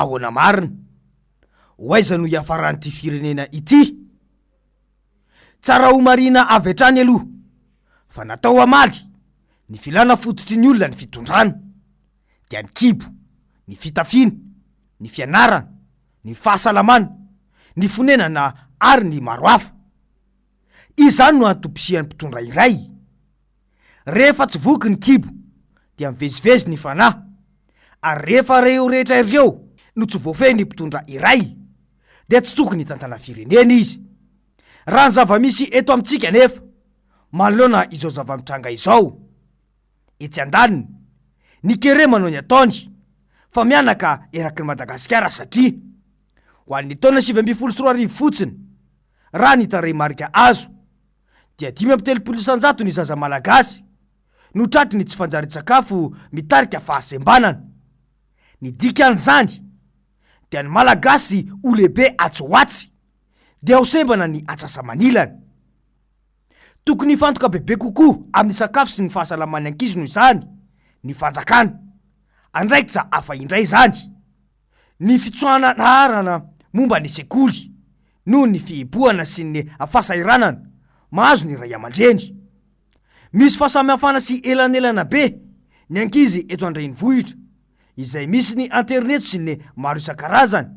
Ahoana marina? Ho aiza no hiafaran'ity firenena ity? Tsara ho marihina avy hatrany aloha fa natao hamaly ny filana fototry ny olona ny fitondrana, dia ny kibo, ny fitafiana, ny fianarana, ny fahasalamana, ny fonenana ary ny maro hafa. Izany no antom-pisian'ny mpitondra iray. Rehefa tsy voky ny kibo dia mivezivezy ny fanahy, ary rehefa ireo rehetra ireo no tsy voafehy ny mpitondra iray dia tsy tokony hitantana firenena izy. Raha ny zava-misy eto amintsika anefa manoloana izao zava-mitranga izao, etsy andaniny, ny kere manao ny ataony fa mihanaka eraky ny Madagasikara satria ho an'ny taona 2019 fotsiny raha ny tarehimarika azo dia 35% ny zaza malagasy no tratry ny tsy fanjarian-tsakafo mitarika fahasembanana. Ny dikan'izany dia ny Malagasy ho lehibe atsy ho atsy dia ho sembana ny atsasa-manilany. Tokony hifantoka bebe kokoa amin'ny sakafo sy ny fahasalaman'ny ankizy noho izany ny fanjakana. Andraikitra hafa indray izany. Ny fitsoahana laharana momba ny sekoly noho ny fihibohana sy ny fahasahiranana mahazo ny ray aman-dreny. Misy fahasamihafana sy elanelana be ny ankizy eto an-drenivohitra, izay misy ny aterineto sy ny maro isan-karazany,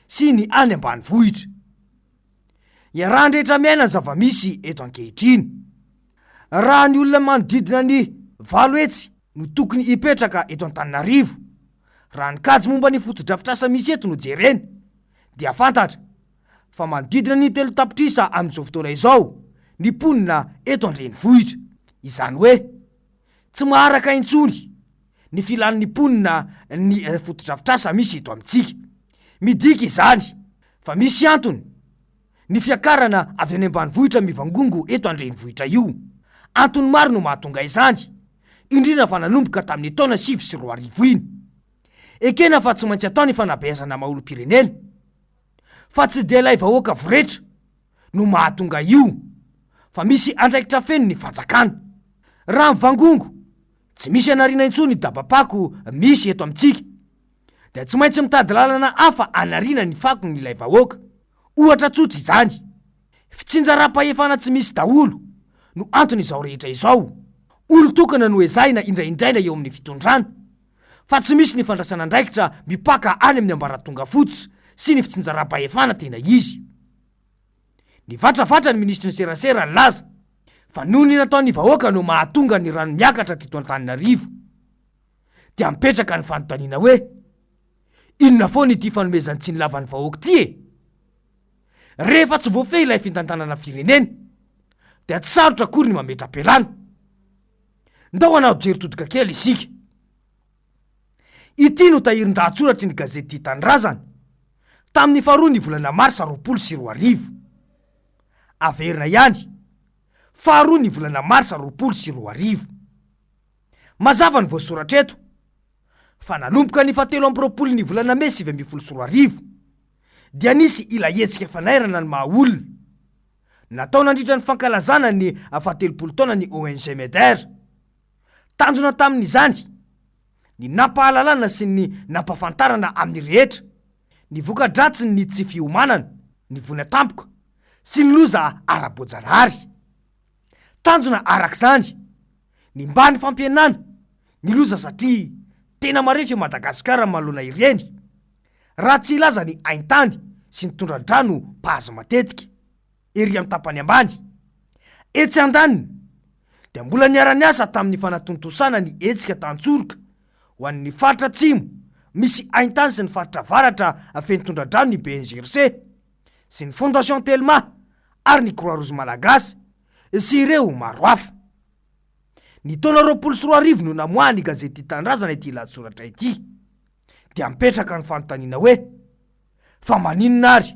sy ny any ambanivohitra. Iarahan-drehetra miaina ny zava-misy eto ankehitriny. Raha ny olona manodidina ny 800 no tokony hipetraka eto Antananarivo, raha ny kajy momba ny fotodrafitrasa misy eto no jerena, dia fantatra fa manodidina ny 3 tapitrisa amin'izao fotoana izao ny mponina eto an-drenivohitra. Izany hoe, tsy maharaka intsony ny filan'ny mponina ny fotodrafitrasa misy eto amintsika. Midika izany fa misy antony ny fiakarana avy any ambanivohitra mivangongo eto an-drenivohitra io. Antony maro no mahatonga izany, indrindra fa nanomboka tamin'ny taona 2009 iny. Ekena fa tsy maintsy atao ny fanabeazana maha olom-pirenena, fa tsy dia ilay vahoaka voretra no mahatonga io fa misy andraikitra feno ny fanjakana. Raha mivangongo, tsy misy anariana intsony ny dabam-pako misy eto amintsika, dia tsy maintsy mitady lalana hafa anariana ny fakony ilay vahoaka. Ohatra tsotra izany, fitsinjaram-pahefana tsy misy daholo no antony izao rehetra izao. Olon-tokana no ezahina indraindraina eo amin'ny fitondrana. fa tsy misy ny fandraisana andraikitra mipaka any amin'ny ambaratonga fototra sy ny fitsinjaram-pahefana tena izy. Nivatravatra ny minisitry ny serasera nilaza fa noho ny nataon'ny vahoaka no mahatonga ny rano miakatra teto Antananarivo. Dia mipetraka ny fanontaniana hoe, inona foana ity fanomezan-tsiny lava ny vahoaka ity e? Rehefa tsy voafehy ilay fitantanana firenena dia tsy sarotra akory ny mametra-pialana. Ndao hanao jery todika kely isika. Ity no tahirin-dahatsoratry ny gazety Tia Tanindrazana, tamin'ny faharoa ny volana marsa 2020. Averina ihany, faharoa ny volana marsa 2020. Mazava ny voasoratra eto, fa nanomboka ny fahatelo amby roapolo ny volana mey 2019, dia nisy ilay hetsika fanairana ny maha olona. Natao nandritra ny fankalazana ny fahatelopolo taonan'ny ONG Medair. Tanjona tamin'izany ny nampahalalana sy ny nampahafantarana amin'ny rehetra ny voka-dratsin'ny tsy fiomanana, ny voina tampoka sy ny loza ara-boajanahary. Tanjona araka izany ny mba ny fampihenana ny loza satria tena marefo i Madagasikara manoloana ireny, raha tsy hilaza ny haintany sy ny tondra-drano mpahazo matetika ery amin'ny tapany ambany. Etsy andaniny dia mbola niara-niasa tamin'ny fanatontosana ny hetsika tantsoroka ho an'ny faritra atsimo misy haintany sy ny faritra avaratra feno tondra-drano ny BNGRC sy ny Fondation Telma ary ny Croix Rouge Malagasy sy ireo maro hafa. Ny taona 2020 no namoahan'ny gazety Tia Tanindrazana ity lahatsoratra ity. Dia mipetraka ny fanontaniana hoe, fa maninona ary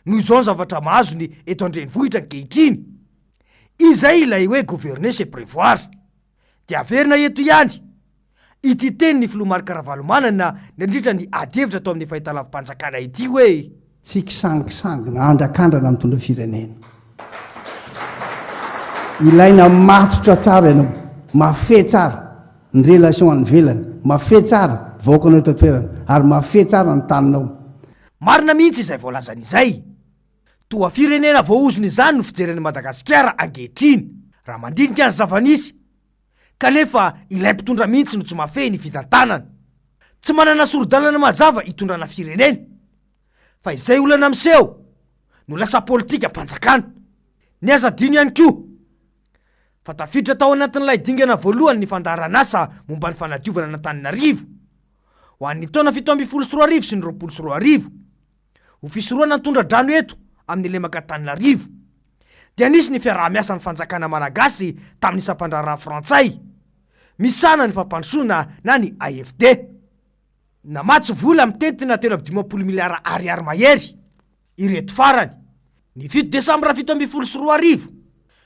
no izao ny zavatra mahazo ny eto an-drenivohitra ankehitriny? Izay ilay hoe gouverner c'est prévoir. Dia averina eto ihany ity tenin'ny filoha Marc Ravalomanana nandritra ny adihevitra tao amin'ny fahitalavi-panjakana ity hoe. Tsy kisangisangy na andrakandrana mitondra firenena. Ilaina matotra tsara ianao, mafehy tsara ny relation any ivelany, mafehy tsara vahoakanao eto an-toerana. ary mahafehy tsara ny taninao. Marina mihitsy izay voalazany izay. Toa firenena voaozona izany no fijery an'i Madagasikara ankehitriny, raha mandinika ny zava-nisy. Kanefa ilay mpitondra mihitsy no tsy mahafehy ny fitantanana. Tsy manana sori-dalana mazava hitondrana firenena. Fa izay olana miseho no lasa politikam-panjakana. Ny aza adino ihany koa fa tafiditra tao anatin'ilay dingana voalohany ny fandaharanasa momba ny fanadiovana an'Antananarivo ho an'ny taona 2017 sy ny 2020. Ho fisorohana ny tondra-drano eto amin'ny lemaka Antananarivo dia nisy ny fiaraha-miasan'ny fanjakana malagasy tamin'ny sampandraharaha frantsay misahana ny fampandrosoana na ny AFD. Namatsy vola mitentina 53 miliara ariary mahery ireto farany. Ny 7 desambra 2017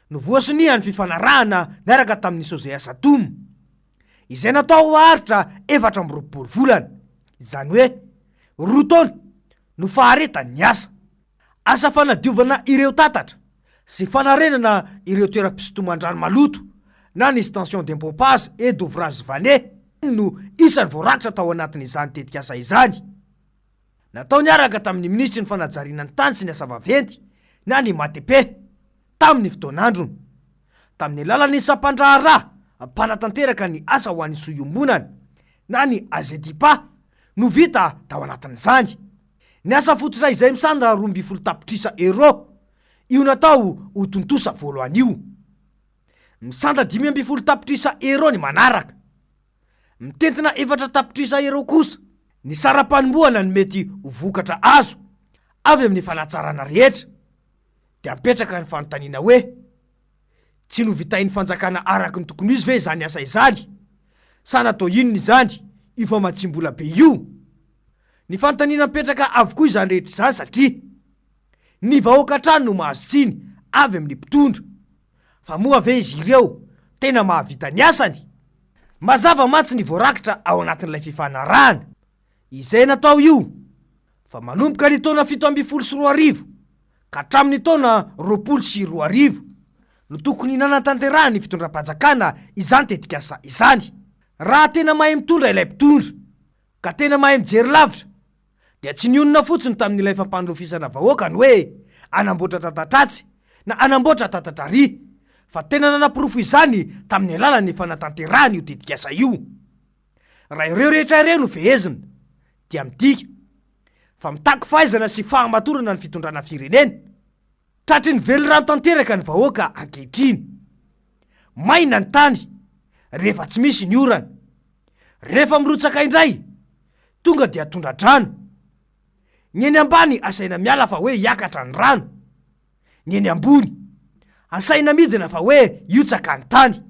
no voasonia ny fifanarahana niaraka tamin'ny Sozea Satom, izay natao haharitra 24 volana, izany hoe roa taona no faharetan'ny asa. Asa fanadiovana ireo tatatra sy fanarenana ireo toeram-pisintoman-drano maloto na ny station de pompage et d'ouvrage vanné no isan'ny voarakitra tao anatin'izany tetikasa izany. Natao niaraka tamin'ny minisitry ny fanajariana ny tany sy ny asa vaventy na ny MATP tamin'ny fotoan'androny. Tamin'ny alalan'ny sampandraharaha mpanatanteraka ny asa ho an'ny soa iombonana na ny AGDIPA no vita tao anatin'izany. Ny asa fototra izay misanda 12 tapitrisa euros io natao ho tontosa voalohany io. Misanda 15 tapitrisa euros ny manaraka. Mitentina 4 tapitrisa euros kosa ny saram-panombohana ny mety ho vokatra azo avy amin'ny fanatsarana rehetra. Dia mipetraka ny fanontaniana hoe, tsy novitain'ny fanjakana araka ny tokony ho izy ve izany asa izany? Sa natao inona izany io famatsiam-bola be io? Ny fanontaniana mipetraka avokoa izany rehetra izany satria ny vahoaka hatrany no mahazo tsiny avy amin'ny mpitondra. Fa moa ve izy ireo tena mahavita ny asany? Mazava mantsy ny voarakitra ao anatin'ilay fifanarahana izay natao io fa manomboka ny taona 2017 ka hatramin'ny taona 2020 no tokony nanatanterahan'ny fitondram-panjakana izany tetikasa izany. Raha tena mahay mitondra ilay mpitondra ka tena mahay mijery lavitra dia tsy nionona fotsiny tamin'ilay fampanilofisana vahoaka ny hoe hanamboatra tatatratsy na hanamboatra tatatra ary fa tena nanaporofo izany tamin'ny alalan'ny fanatanterahana io tetikasa io. Raha ireo rehetra ireo no fehezina dia midika fa mitaky fahaizana sy fahamatorana ny fitondrana firenena. Tratry ny velirano tanteraka ny vahoaka ankehitriny. Maina ny tany rehefa tsy misy ny orana. Rehefa mirotsaka indray, tonga dia tondra-drano. Ny eny ambany asaina miala fa hoe hiakatra ny rano. Ny eny ambony, asaina midina fa hoe hiotsaka ny tany.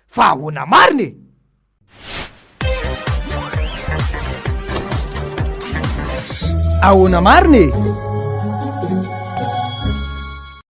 Fa ahoana marina e? Ahoana marina e?